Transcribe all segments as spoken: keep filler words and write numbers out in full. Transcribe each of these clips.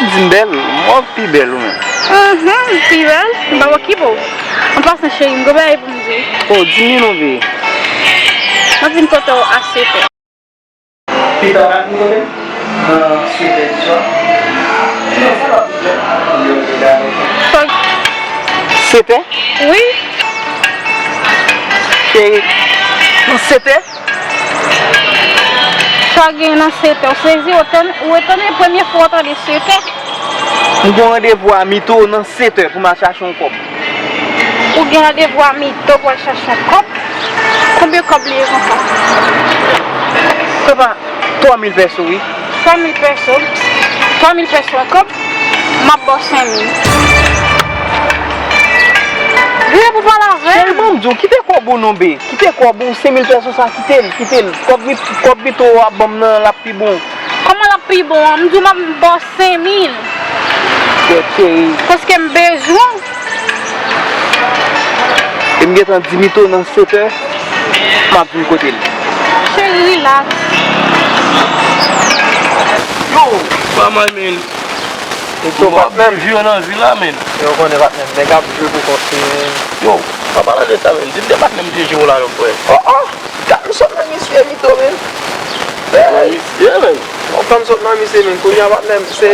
Di m bèl, mwen pi bèl ou menm. Mhm, pi bèl? M pa okipe w. An pasan, cheri, m gen bagay pou m di w. Oh, di m non, bebe. M ap vin kote w a sèt è. Pita w ka vin kote m nan sèt è di swa. Non, sa va pi bèl. Fòk. Sèt è? Wi. Cheri, nan sèt è? Sa gen nan sèt è? Ou sezi, ou etone, ou etone, premye fwa w tande sèt è? M gen yon randevou a mito nan sèt è pou m al chache yon kòb. Ou gen randevou a mito pou al chache yon kòb? Konbyen kòb li ye konsa? Papa, twa mil pèso, wi. Twa mil pèso? Twa mil pèso yon kòb? M ap ba w senk mil. Vire pou pale avè m. Cheri, ban m di w, kite kòb ou non, be. Kite kòb ou, senk mil pèso sa, kite l, kite l. Kòb mi-, kòb mito w ap ban m nan, l ap pi bon. Kòman l ap pi bon an? M di w m ap ba w senk mil. Kèt, cheri. Paske m bezwen w. E m gentan di mito nan sèt è, m ap vin kote l. Cheri, rilaks. Yo, pa mal, men. Mito, patnè m. Viv nan vi la, men. Yo, konnen, patnè m. Nèg ap jwe pou kont li, men. Yo, pa pale de sa, men. Di m de patnè m te jwe w la, yo, frè. Oh, oh! Gad m sot nan misye, mito, men. Nan misye, men. Bon, fè m sot nan misye, men. Kounye a, patnè m, se,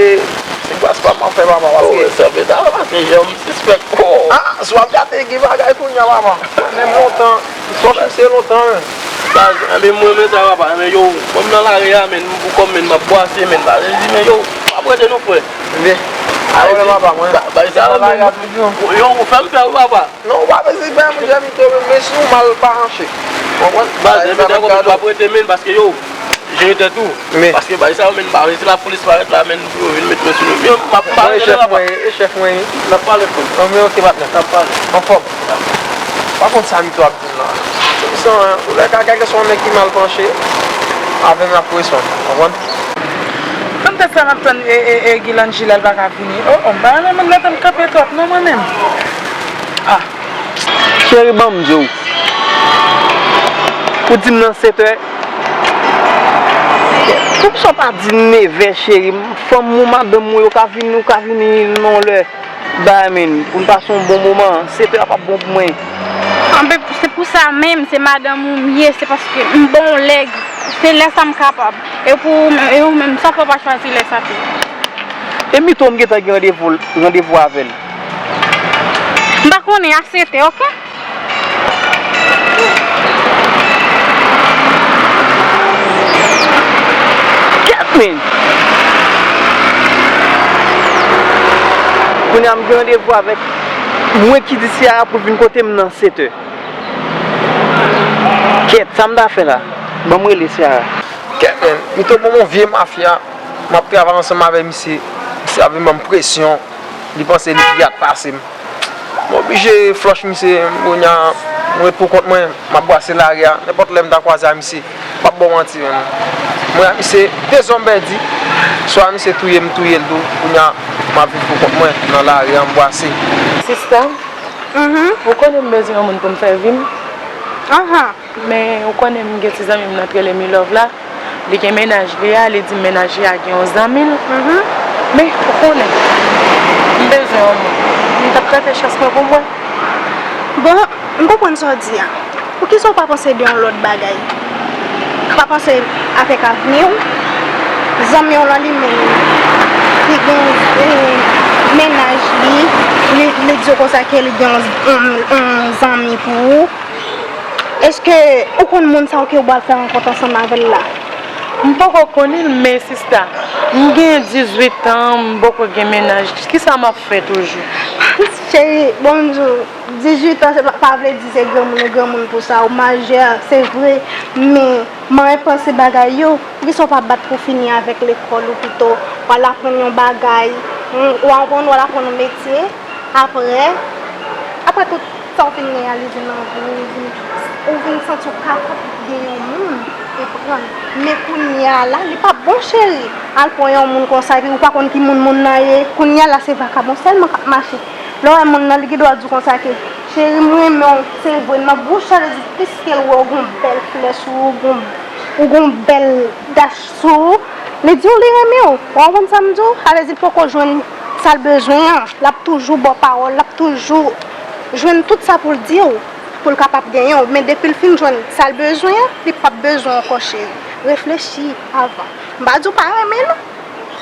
se gras pa m ap fè, papa, paske. Oh, sa fè sa, paske jan m sispèk. Oh. Ah, si w ap gade, gen bagay kounye a, papa. Patnè m lontan, m fòs misye lontan, men. Baz, enben, mwen renmen sa, papa. Enben, yo, mwen m nan lari a, men, m pou kòm, men, m ap bwase, men. Baz, di, men, yo, m ap rete non, frè. Men, a, papa, mwen. Ba-, bay sa, men. Yo, ou fè m pè, wi, papa. Non, ou pa bezwen bay moun jan mito, men, men si w mal pa ranche. Konprann? Baz, enben dakò, men w ap rete, men, paske yo, jere tèt ou. Men. Paske bay sa yo, men, m pa vle si lapolis parèt la, men, pou yo vin met men sou nou. Yo, m ap, m pa rete la, papa. E chèf mwen, e chèf mwen. N ap pale, frè. Non, men oke, patnè. N ap pale. Anfòm. Pa konn sa mito ap di m la. Se sa, en, ou lè ka kèlkeswa yon nèg ki mal panche, avè m l ap koresponn. Konprann? Fanm tèt sa m ap tann, e, e, e, Guy Langila, l pa ka vini. Oh, oh, m pa renmen moun lè tan m kanpe twòp, non, mwen menm. Ah. Cheri, ban m di w. Ou di m nan sèt è. Poukisa w pa di nevè, cheri? Fanm ou, madanm ou, yo ka vini, ou ka vini nan yon lè. Ba, men, pou n pase yon bon moman. Sèt è a p ap bon pou mwen. Anben, se pou sa menm, se madanm ou m ye, se paske m bon lèg. Se lè sa m kapab. E pou ou menm, e ou menm, sa fè w pa chwazi lè sa tou? E mito m gentan gen randevou, randevou avè l. M pa konnen, a sèt è, oke? Kèt, men! Kounye a m gen randevou avèk mwen ki di Ciara pou l vin kote m nan sèt è. Kèt, sa m ta fè la? Ban m rele Ciara. Kèt, men, mito bon, yon vye mafya. M ap travay ansanm avè misye. Misye ap vin ban m presyon. Li panse li pi at pase m. M oblije flòch misye, kounye a, m ret pou kont mwen, m ap bwase lari a. Nenpòt lè m ta kwaze a misye, m p ap ba w manti, menm. Mwen a misye, de zòm pèdi. Swa misye touye m, touye l tou. Kounye a, m ap viv pou kont mwen, nan lari a, m bwase. Sista, mhm, ou konnen m bezwen yon moun pou m fè vi m. Ahan. Men, ou konnen m gen ti zanmi m nan t rele Milove la. Li gen mennaj li a, li di m mennaj li a gen yon zanmi l. Mhm. Men, ou konnen, m bezwen yon moun. M t ap tante chans mwen pou mwen. Bon, m konprann sa w di a. Poukisa w pa panse de yon lòt bagay? Ou pa panse avèk avni w? Zanmi w lan li menm, li gen, eh, mennaj li, li, li di w konsa ke li gen yon, yon, yon zanmi pou ou. Èske ou konn moun sa yo ke w pral fè rankont ansanm avè l la? M poko konnen l, men sista, m gen dizuit an, m poko gen mennaj. Kisa m ap fè toujou? Cheri, bon, m di w, dizuit an, se pa, pa vle di se granmoun ou granmoun pou sa, ou majè, se vre, men mwen panse bagay yo, poukisa w pa bat pou fini avèk lekòl ou pito, w al aprann yon bagay, ou, ou aprann, w al aprann yon metye, apre, apre tout sa w fin reyalize nan vi w, ou vin, ou vin santi w kapab gen yon moun e pran. Men kounye a la, li p ap bon, cheri. Al pran yon moun konsa, epi ou pa konn ki moun moun nan ye. Kounye a la, se vakabon sèlman k ap mache. Lè w wè moun nan, li gen dwa di w konsa ke, cheri, m renmen w, se vre, m ap bouch ale di, piske l wè w gen yon bèl flè sou ou, ou gen yon, ou gen yon bèl dach sou ou, Li di w li renmen w. Ou konprann sa m di w? Sa vle di l poko jwenn sa l bezwen an. L ap toujou ba w pawòl, l ap toujou jwenn tout sa pou l di w, pou l kapab genyen w. Men depi l fin jwenn sa l bezwen an, li p ap bezwen w ankò, cheri. Reflechi avan. M pa di w pa renmen l non.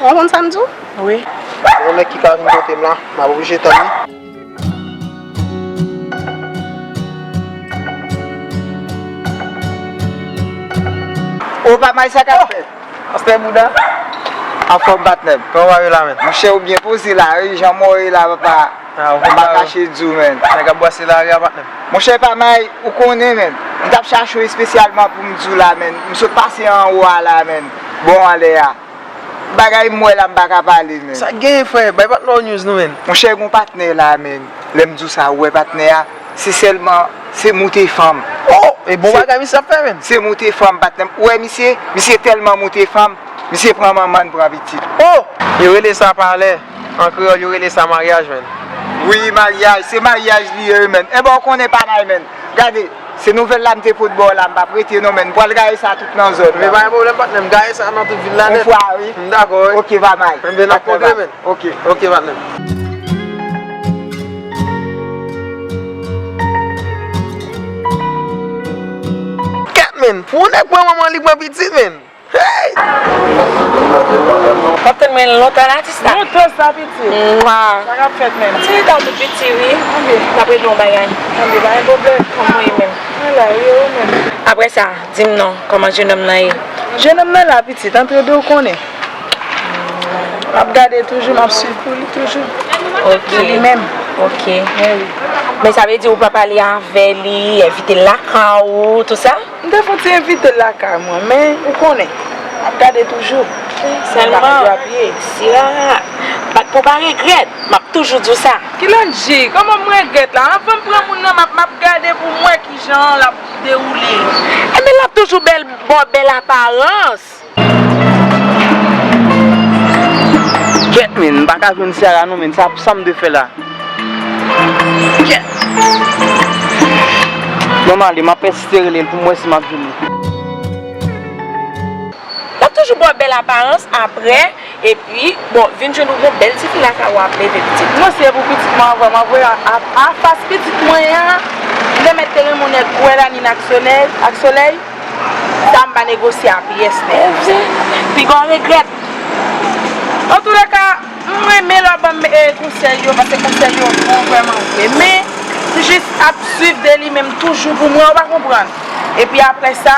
Ou konprann sa m di w? Wi. Gen yon nèg ki ka vin kote m la, m ap oblije tann li. O, pa may sa k ap fèt. Pastè Bouda. Anfòm, patnè m. Kòman w ye la, menn? Monchè, ou byen poze la, wi, jan mwen ye la, papa. Ah, ou pa kache di w, menn. Nèg ap brase lari a, patnè m. Monchè, pa may, ou konnen, menn. M t ap chache w espesyalman pou m di w la, menn. M sot pase anwo a la, menn. Bò anlè a. Bagay m wè la, m pa ka pale, menn. Sa k genyen, frè? Bay patnè w news nou, menn. Monchè, gon patnè la, menn. Lè m di w sa, ou wè patnè a, se sèlman, se moute fanm. Oh! E bon bagay misye ap fè, menn. Se moute fanm, patnè m. Ou wè misye? Misye tèlman moute fanm, misye pran manman l, pran pitit. Oh! Yo rele sa palè. An kreyòl, yo rele sa maryaj, menn. Wi, maryaj. Se maryaj li ye, menn. Enben, ou konnen pa may, menn. Gade. Se nouvèl la m te pot ba w la, m p ap rete non, menn. M pral gaye sa tout nan zòn nan. Men pa gen pwoblèm, patnè m. Gaye sa nan tout vil la nèt. Yon fwa, wi. M dakò, wi. Oke, pa may. Enben, n ap kontre, menn. Oke. Oke, patnè m. Kèt, menn. Pou yon nèg pran manman li pran pitit, menn. Hey! W ap tann mwen lontan la, sista? Lontan sa, pitit. Mwa. Sa k ap fèt menm? Ti Rita tou piti, wi. Anben. N ap regle yon bagay. Anben, pa gen pwoblèm. Anmwey menm. Mwen la, wi, ou menm? Apre sa, di m non, kòman jenòm nan ye? Jenòm nan la, pitit, antre de w konnen. M ap gade toujou, m ap swiv pou li toujou. Ok. Li menm. Ok. Men wi. Men sa vle di ou p ap ale avè li, envite l lakay ou, tou sa? M te fon ti envite l lakay mwen, men ou konnen, m ap gade toujou. Sèlman, si Rara bat pou pa regrèt, m ap toujou di w sa. Kilè Angie, kòman m regrèt la? Anvan m pran moun nan, m ap, m ap gade pou m wè kijan l ap dewoule. Enben, l ap toujou bèl, ba w bèl aparans. Kèt, menn, m pa ka jwenn Ciara non, menn, sa, sa m dwe fè la? Kèt. Bon, m ale, m ap pèsiste rele l pou m wè si m ap jwenn li. L ap toujou ba w bèl aparans apre, epi, bon, vin jwenn ou gon bèl tifi lakay ou ap leve pitit. Non, se pou pitit mwen anvan, m ap voye a, a, afas pitit mwen an, m te mèt te renmen yon nèg kwè lanin ak solèy, ak solèy. Sa m pa negosye a pyès nèt. Piga w regrèt. Antoulèka, m renmen lè w ban m, e, konsèy yo, paske konsèy yo bon vrèman vre. Men, m jis ap swiv de li menm toujou pou mwen, ou pa konprann. Epi apre sa,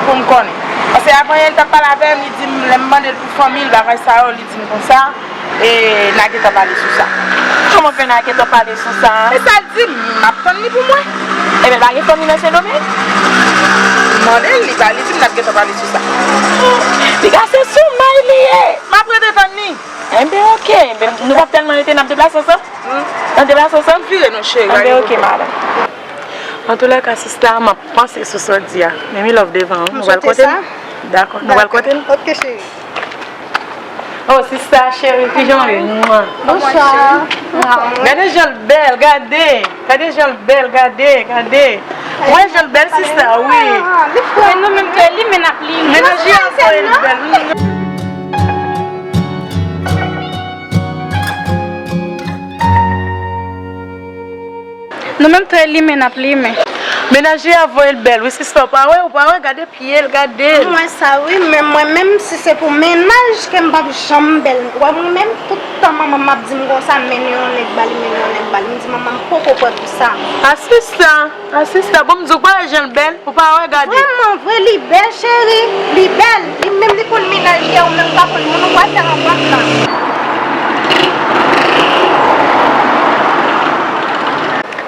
pou m konnen. Paske avan yè, li t ap pale avè m, li di m, lè m mande l pou fanmi l, bagay sa yo, li di m konsa, e n a gentan pale sou sa. Kòman fè n a gentan pale sou sa? E sa l di m, m ap tann li pou mwen. Ebyen, pa gen fanmi nan Sendomeng? M mande l, li pa, li di m n ap gentan pale sou sa. Piga se sou may li ye. M ap rete tann li. Enben, oke. Enben, nou p ap tèlman rete, n ap deplase ansanm? Hmm? N ap deplase ansanm? Vire non, cheri. Enben, oke, madanm. Antoulèka, sista, m ap panse sou sa w di a. Men mi love devan, wi. Nou pral kote l? Dakò, nou pral kote l? Oke, cheri. Oh, sista, cheri, kijan w ye? Mwa. Bonswa. Gade jan l bèl, gade. Gade jan l bèl, gade, gade. Ou wè jan l bèl, sista, wi. Men nou menm tou, li men n ap li. Menaj li an voye l bèl, wi. Nou menm tou limen n ap limen. Menaj li a voye l bèl wi, sista, w pa wè, w pa wè, gade pye l, gade l. M wè sa wi, men mwen menm, si se pou menaj ke m p ap janm bèl. Wè mwen menm, tout tan manman m ap di m konsa, mennen yon nèg ba li, mennen yon nèg ba li. M di manman m poko prè pou sa. A sista, a sista, bon, m di w pa wè jan l bèl. Ou pa wè, gade. Vrèman vre, li bèl, cheri. Li bèl. Li menm, li konn menaj li a, ou menm ou pa konn moun, ou pral fè rankontre la.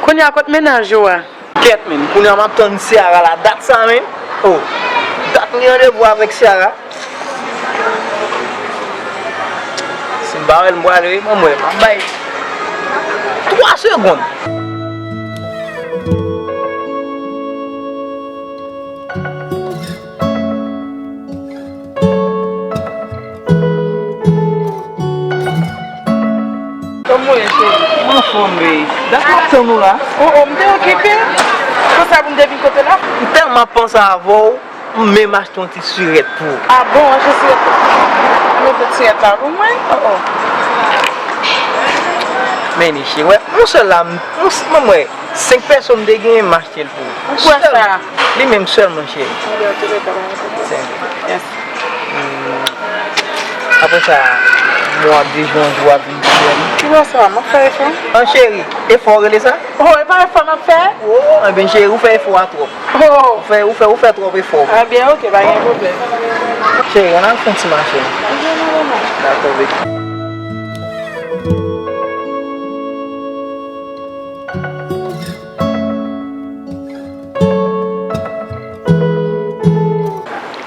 Kounye a, kot menaj ou a? Kèt, menn. Kounye a, m ap tann Ciara la. Dat sa, menn. Oh. Dat m gen randevou avèk Ciara. Si m pa wè l, m prale, wi, mwen, mwen, m ap bay twa segonn. Kòman w ye, cheri? M anfòm, babe. Dat m ap tann ou la. Oh, oh, m te okipe. Konsa pou m te vin kote la. M tèlman ap panse avè w. M menm achte yon ti sirèt pou ou. A bon, achte sirèt pou mwen? Mete sirèt la pou mwen? Oh, oh. Men li cheri, wè, yon sèl la, m, yon s-, mwen, mwen, senk pèson m te genyen, m achte l pou ou. Ou kwè sa? Li menm sèlman, cheri. Anben, antouleka, pa gen pwoblèm. Yes. Hmm. Apre sa, mwen ap dejwe yon jou, w ap vin fidèl. Ki bò sa? M ap fè efò. An, cheri, efò w rele sa? Oh, e pa efò m ap fè? Oh, enben, cheri, ou fè efò a twòp. Oh. Ou fè, ou fè, ou fè twòp efò. Enben, oke, pa gen pwoblèm. Cheri, ann al fè yon ti mache. Dakò, baby.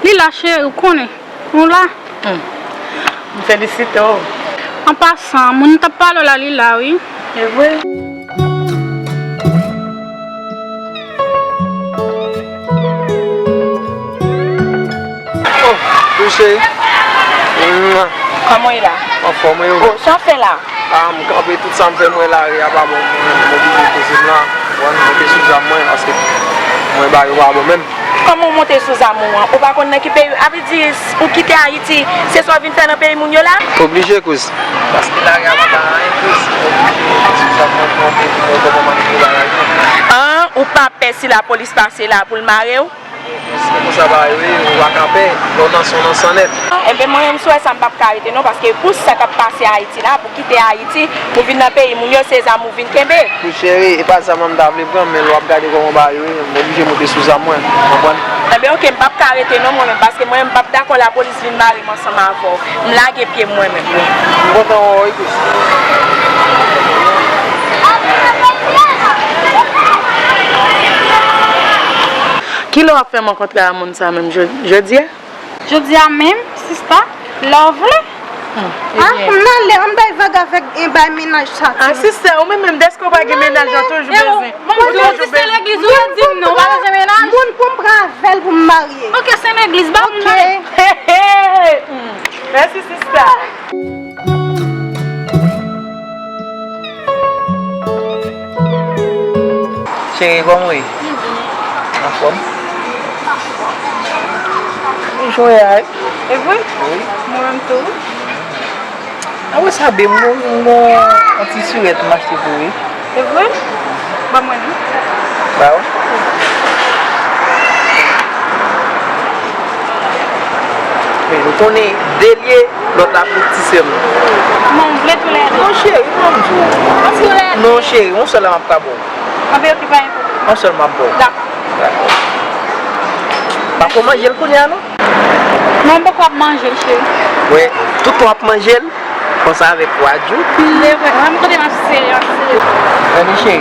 Li la, cheri, ou konnen. Nou la. Hmm. M felisite w. An pasan, moun m t ap pale w la, li la, wi. E vre? Oh, wi, cheri. Mwa. Kòman w ye la? Anfòm, wi, ou menm? Oh, sa w fè la? A, m kanpe, tout sa m fè, mwen lari a pa bon. Mwen, mwen oblije koze m la. Mwen monte sou zam mwen, paske mwen ba yo pa bon menm. Kòman w monte sou zam ou an? Ou pa konn nan ki peyi, a vle di, s-, ou kite Ayiti, se sa w vin fè nan peyi moun yo la? Oblije, kouz. Paske lari a pa bay anyen, kouz. Mwen oblije monte sou zam mwen pou antre pou mwen, pou mwen manipile bagay yo. An, ou pa pè si lapolis pase la pou l mare w? Se konsa bagay yo ye, ou pa ka pè, lè w nan san, w nan san nèt. Enben, mwen menm, si w wè sa, m p ap ka rete non, paske pou sa k ap pase Ayiti la, pou kite Ayiti, pou vin nan peyi moun yo, se zam ou vin kenbe. Wi, cheri, e pa zam nan m ta vle pran, men lè w ap gade kòman bagay yo ye, m oblije monte sou zam mwen, w konprann? Enben, oke, m p ap ka rete non, mwen menm, paske mwen menm, m p ap dakò lapolis vin mare m ansanm avè w. M lage pye m mwen menm. M kontan wè w, wi, kouz. Kilè w ap fè m rankontre a moun sa menm? Jodi a? Jodi a menm, sista, lè w vle. Ah, m nan lè, ann bay vag avèk, e, bay mennaj sa. Ah, sista, ou menm menm, dèske w pa gen mennaj la, toujou bezwen. Bon, ou toujou bezwen. Se legliz ou ye, di m non, ou pa bezwen mennaj? Moun pou m pran avè l pou m marye. Ok, se legliz, ba moun nan. Hey, hey, hey. Mèsi, sista. Cheri, kòman w ye? Anfòm? Ou jwe a, wi. E vre? Wi. Mwen menm tou. Apre sa, babe, m gon, m gon yon ti sirèt m achte pou ou, wi. E vre? Ban mwen li. Ba ou. Men, ou konnen, de l ye, lòt la pou ti sè m. Bon, m vle tou lè de. Non, cheri, ban m di w. Yon sèl la. Non, cheri, yon sèl la m ap ka ba w. Anben, oke, pa gen pwoblèm. Yon sèl m ap ba w. Dakò. Dakò. Pa ko manje l kounye a, non? Non, m poko ap manje l, cheri. Wi, tout tan w ap manje l, konsa avèk radyo. Se vre, mwen, m kote m ap sere, m ap sere. Gade, cheri,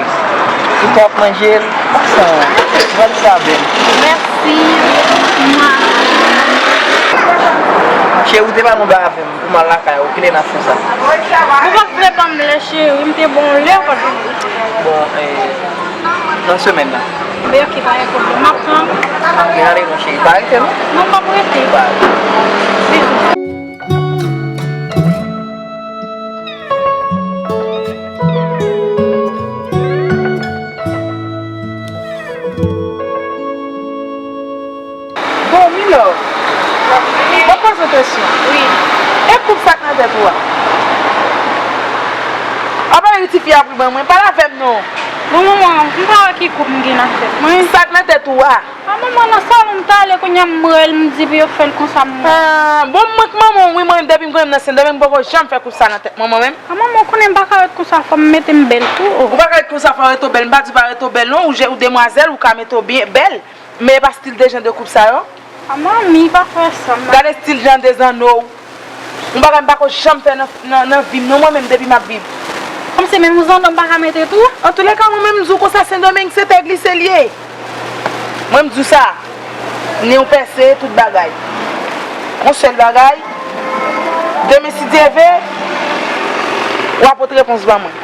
tout tan w ap manje l, san, gade sa bèl. Mèsi. Mwa. Cheri, ou te pa nou ba avè m pou m al lakay ou, kilè n ap fè sa? Ou pa t vle ban m lè, cheri, m te ba w lè, ou pa t vle. Bon, eh, nan semèn nan. Be, ok, pa gen pwoblèm. M ap tann. Anben, ale non, cheri, pa rete non. Non, m p ap rete. Bye. Bizou. Bon, Milo, mwen poze w kesyon. Wi. E koup sa k nan tèt ou a? Apa yon ti fi ap ri ban mwen? Pale avè m non. Bon, manman, m pa wè ki koup m gen nan tèt mwen. Sa k nan tèt ou a? A, manman, nan salon m t ale, kounye a m rele, m di pou yo fè l konsa, m. A, bon, mwen k manman w, wi, mwen menm, depi m konnen m nan Sendomeng, m poko janm fè koup sa nan tèt mwen, mwen menm. A, manman, ou konnen m pa ka ret konsa, fò m mete m bèl tou. Ou pa ka ret konsa, fò w rete w bèl. M pa di w pa rete w bèl, non, ou je-, ou demwazèl, ou ka mete w byen bèl. Men e pa stil de jan de koup sa yo. A, manmi, pa fè sa, manmi. Gade stil jan de zanno w. Yon bagay m pa ko janm fè nan, nan, nan vi m, non, mwen menm, depi m ap viv. Kòmsi menm yon zanno m pa ka mete tou? Antouleka, mwen menm, m di w konsa, Sendomeng, se tè glise l ye. Mwen, m di w sa. Ni yon pèse, tout bagay. Yon sèl bagay, demen, si Dye vle, w ap pot repons ban mwen.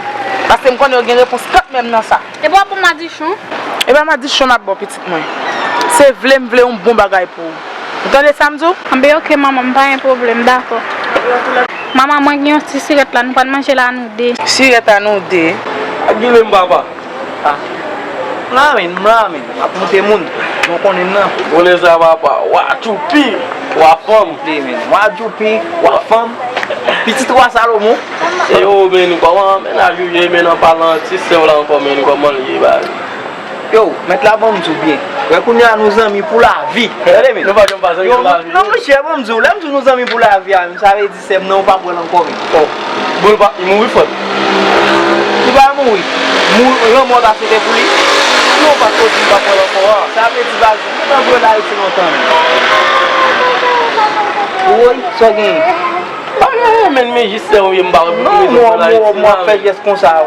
Paske m konnen w gen repons kanmenm nan sa. Epi w ap ban m madichon? E pa madichon m ap ba w, pitit mwen. Se vle m vle yon bon bagay pou ou. Ou tande sa m di w? Anben, ok, manman, m pa gen pwoblèm, dakò. Manman, mwen gen yon ti sirèt la, nou pral manje l a nou de. Sirèt a nou de? Ap goumen m, papa. Ah. M la menm, m la menm. M ap moute moun. Ou konnen m nan. Ou konnen sa, papa. Wa Djoupi, wa fanm. Li menm. Wa Djoupi, wa fanm. Pitit wa Salomon. E yo, men, kòman mennaj ou ye, men, an palan ti sè w la ankò, men, kòman l ye, baz? Yo, mèt la, ban m di w byen. Wè, kounye a nou zanmi pou lavi. Tande, men. Nou pa janm pa zanmi pou lavi. Non, monchè, ban m di w, lè m di w nou zanmi pou lavi a, men, sa vle di sè m nan, ou p ap wè l ankò, men. Oh, bon, li pa, li mouri, frè m? Li pa mouri. Mou-, lanmò ta swete pou li. Non, paske w di m p ap wè l ankò a. Sa vle di, baz, m gentan vre l Ayiti lontan, men. Woy, sa w genyen? Pa gen anyen, men, men jis sè w ye, m pa wè pou ki rezon pou l Ayiti la, men. Non, mwen, mwen, mwen ap fè jès konsa.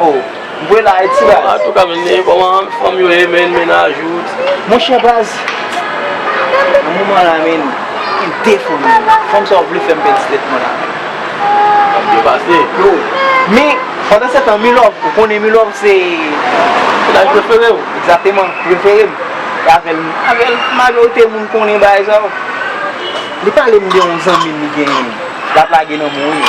Oh. Vwe la, Ayiti, baz. Antouka, men, e kòman fanm yo ye, men, mennaj ou? Monchè, baz, nan moman la, men, gen de fanm, men. Fanm sa yo vle fè m pèdi tèt mwen la, men. Ap byen pase. Yo, men, pandan se tan, Milove, ou konnen Milove se mennaj prefere w? Egzakteman, prefere m. E avè l, avè l, majorite moun konnen bagay sa yo. Li pale m de yon zanmi l li genyen. L ap lage nan men w, wi.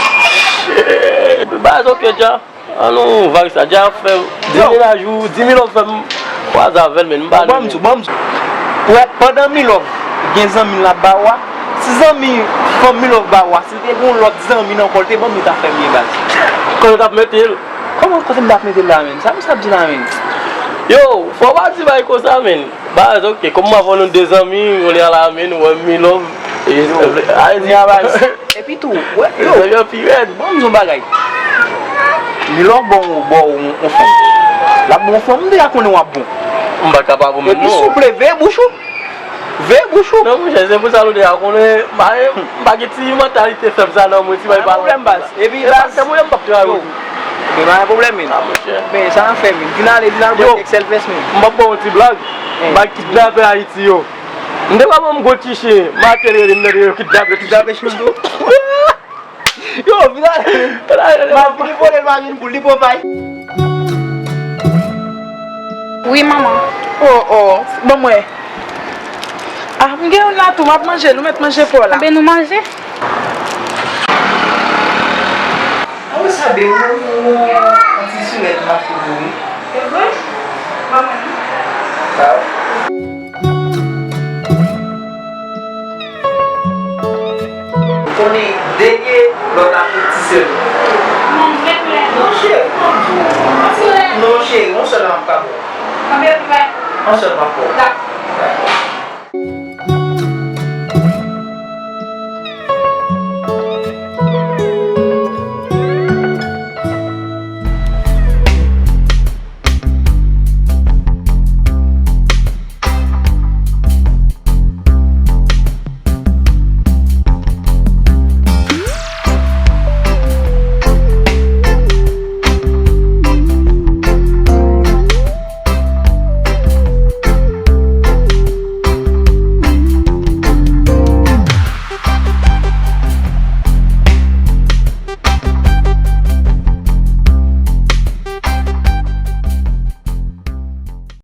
Shit, baz, ok, dja. An nou vag sa, dja ap fè di mennaj ou, di Milove fè m kwaze avè l, men m pa. Bon, ban m di w, ban m di w. Wè, pandan Milove gen zanmi l ap ba w a, si zanmi, fanm Milove ba w a, si l te gen yon lòt zanmi nan kò l, te ban m li ta fè byen, baz. Kote w t ap mete l? Kòman, kote m t ap mete l la, men? Sa misye ap di la, men? Yo, fò w pa di bagay konsa, men. Baz, ok, kòm m avè w nou de zanmi, kounye a la, men, ou wè Milove, e, yo, a, kounye a, baz. Epi tou, wè, yo. Zanmi an pi rèd. Bon, m di yon bagay. Milove bon, bon, yon fanm. L ap bon fanm, m deja konnen w ap bon. M pa ka pa bon menm, non. Epi souple, veye bouch ou. Veye bouch ou. Non, monchè, se pou sa nou deja konnen, m pa, m pa gen ti mantalite fèb sa nan mwen, ti bay pa pwoblèm, baz. Epi, e baz, se mwen, m p ap travay. Yo. Men pa gen pwoblèm, men. Ah, monchè. Men, sa n ap fè, men. Vin ale, vin al bwè kèk sèl fès, men. M p ap ba w yon ti blag. M al kidnape Ayiti, yo. M te pral ban m gwo ti chen, maten rele m nan yo kidnape ti chen. Kidnape chen tou? Yo, vin ale. M ap vin vole, m ap vin pou li pwopay. Wi, manman. Oh, oh, ban mwen. Ah, m gen youn la tou, m ap manje l, ou mèt manje pa w la. Enben, nou manje. Mwen sa de ou, ou, ou, yon ti sirèt mache pou wi. E vre? Manman. Sa. Ou konnen dènye lòt la pou ti sè l. Non, cheri, non, cheri, yon sèl la m ap ka ba w. Yon sèl m ap ba w.